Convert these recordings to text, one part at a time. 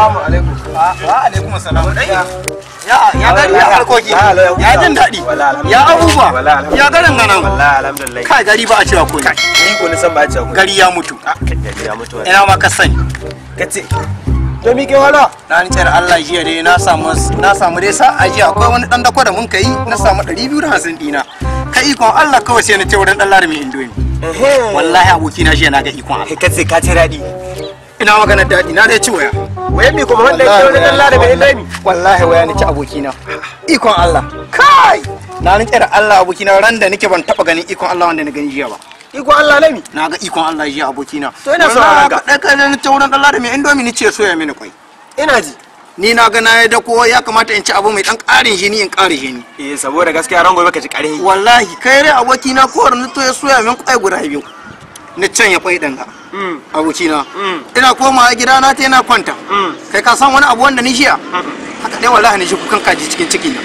Assalamu alaikum. Wa alaikum assalam. Ya gari ya harkoki. Ya jin daɗi. Ya abubuwa. Ya garin ganan. Wallahi alhamdulillah. Kai gari ba a cewa komai. Ni ko ni san ba a cewa komai. Gari ya mutu. Gari ya mutu. Ina ma ka sani. Kace to mi ke wala? Na ni tsare Allah jiya dai na samu dai sa'a jiya akwai wani dan dako da mun kai na samu 250 dina. Kai ikon Allah kawai sai na ce wurin dan Larami Indomi. Wallahi aboki na jiya na ga ikon Allah. Kace ka ci daɗi. Ina magana daɗi na dai ci waya. Waya mi kuma wanda yake wurin dan Larami Indomi? Wallahi waya ni ci abokina. Ikon Allah. Kai! Na ni tsare Allah abokina ran da nake ban taba ganin ikon Allah wanda na gani jiya ba. Ikon Allah ne mi? Na ga ikon Allah jiya abokina. To ina sauraron ka. Ɗan kai na ta wurin dan Larami Indomi ni ce soya mini kwai. Ina ji. Ni na ga na yi dako ya kamata in ci abu mai dan ƙarin jini in ƙara jini. Eh saboda gaskiya ran gobe ka ci ƙarin. Wallahi kai dai abokina ko ni to ya soya min kwai guda biyu. Ni can ya kwai ɗan ga. Abokina. Ina komawa gida na ta yana kwanta. Kai ka san wani abu wanda ni jiya? Haka dai wallahi ni ji kukan kaji cikin ciki na.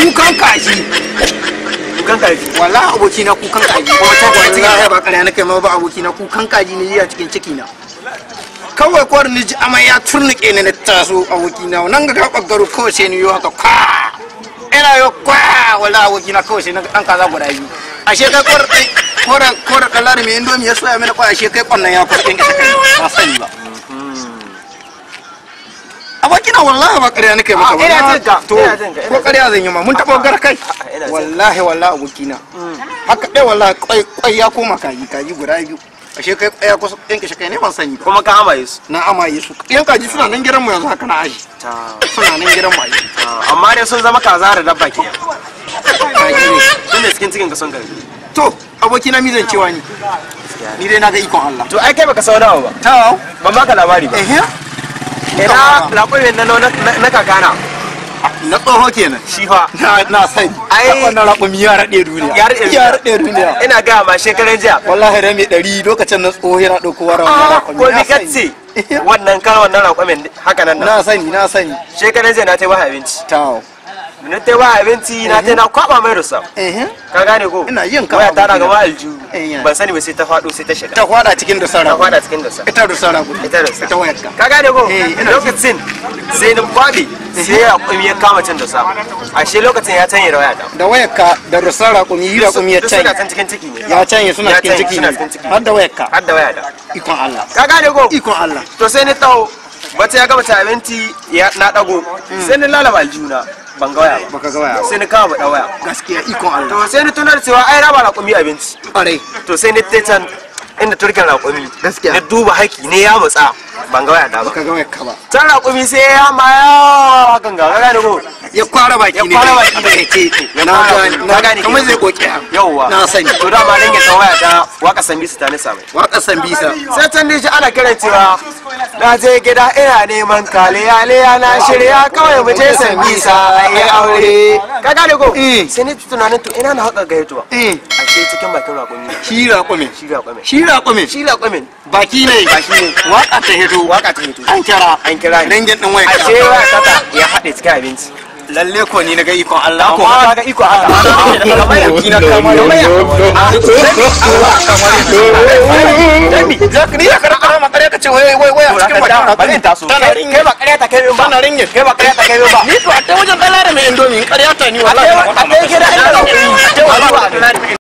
Kukan kaji. Kukan kaji. Wallahi abokina kukan kaji. Wallahi ba ƙarya nake ma ba abokina kukan kaji ni jiya cikin ciki na. Kawai kwar ni ji amai ya turnuke ni na taso abokina nan ga gaɓar garo kawai sai ni yi haka kwa ina yi kwa wallahi abokina kawai sai na ɗan kaza guda biyu ashe kai kwar kwar kallar mai indomi ya soya mini kwai ashe kai kwannan ya kwar ɗin kai ba sani ba abokina wallahi ba ƙarya nake maka ba ina jin ka to ko ƙarya zan yi ma mun taɓa gar kai wallahi wallahi abokina haka ɗaya wallahi kwai ya koma kaji kaji guda biyu ashe kai ya kusa yanke shi kai ne ban sani ba kuma ka amaye su na amaye su yan kaji suna nan gidan mu yanzu haka na aji suna nan gidan mu aji amma dai sun zama kaza da dabba ke kaji ne tun da cikin cikin ka sun karbi to aboki na mizan cewa ni ni dai na ga ikon Allah to ai kai baka sauna ba ta ban baka labari ba eh ina labarin na na kakana na tsoho kenan shi fa na sani ai wannan raƙumi ya raɗe duniya ya raɗe duniya ina ga ma shekaran jiya wallahi rami 100 lokacin na tsoho yana ɗauko wara wannan raƙumi ko ni kace wannan kan wannan raƙumin haka nan na sani na sani shekaran jiya na tai ba abinci tawo na tai ba abinci na tai na kwaba mai rusa ka gane ko ina yin ka waya ta na gaba aljihu ban sani ba sai ta faɗo sai ta shiga ta faɗa cikin dusar ta faɗa cikin dusa ita dusar rago ita dusa ita wayar ka ka gane ko lokacin sai na kwabe sai raƙumi ya kama cin dusa ashe lokacin ya canye da waya ta da wayar ka da dusar raƙumi yi raƙumi ya canye suna can cikin ciki ne ya canye suna cikin ciki ne har da wayar ka har da waya ta ikon Allah ka gane ko ikon Allah to sai ni taho bata ya gama ta abinci ya na dago sai ni lalaba aljuna ban ga waya ba baka ga waya sai ni kama da waya gaskiya ikon Allah to sai ni tunar cewa ai raba raƙumi abinci ƙwarai to sai ni tai can inda turken raƙumi gaskiya na duba haki ne ya mutsa ban ga waya da ba baka ga waya ka ba can raƙumi sai ya ma ya hakan ga gane ko ya kwara baki ne ya kwara baki ne ke na gane kamar zai koke yauwa na sani to dama nan ya waya ta waka sambisa ta nisa mai waka sambisa sai can ne shi ana kiran cewa na je gida ina neman kaliya liya na shirya kawai mu je sambisa ai aure ka gane ko sai ni tunanin to ina na haka gaituwa ashe cikin bakin raƙumi shi raƙumin shi raƙumin shi raƙumin shi raƙumin baki ne baki ne waka ta hito waka ta hito an kira an kira ni dangin din waya ashe waya ta ya haɗe cikin abinci lalle ko ni naga ikon Allah ko ka ga ikon Allah kamar yaki na kama da waya ni ya karkara ma kare ka ce wai wai wai a cikin bakin bari in taso kai ba kare ta kai min ba tana ringin kai ba kare ta kai min ba ni to a ta wajen dala da mai indomi in kare ta ni wallahi a kai gida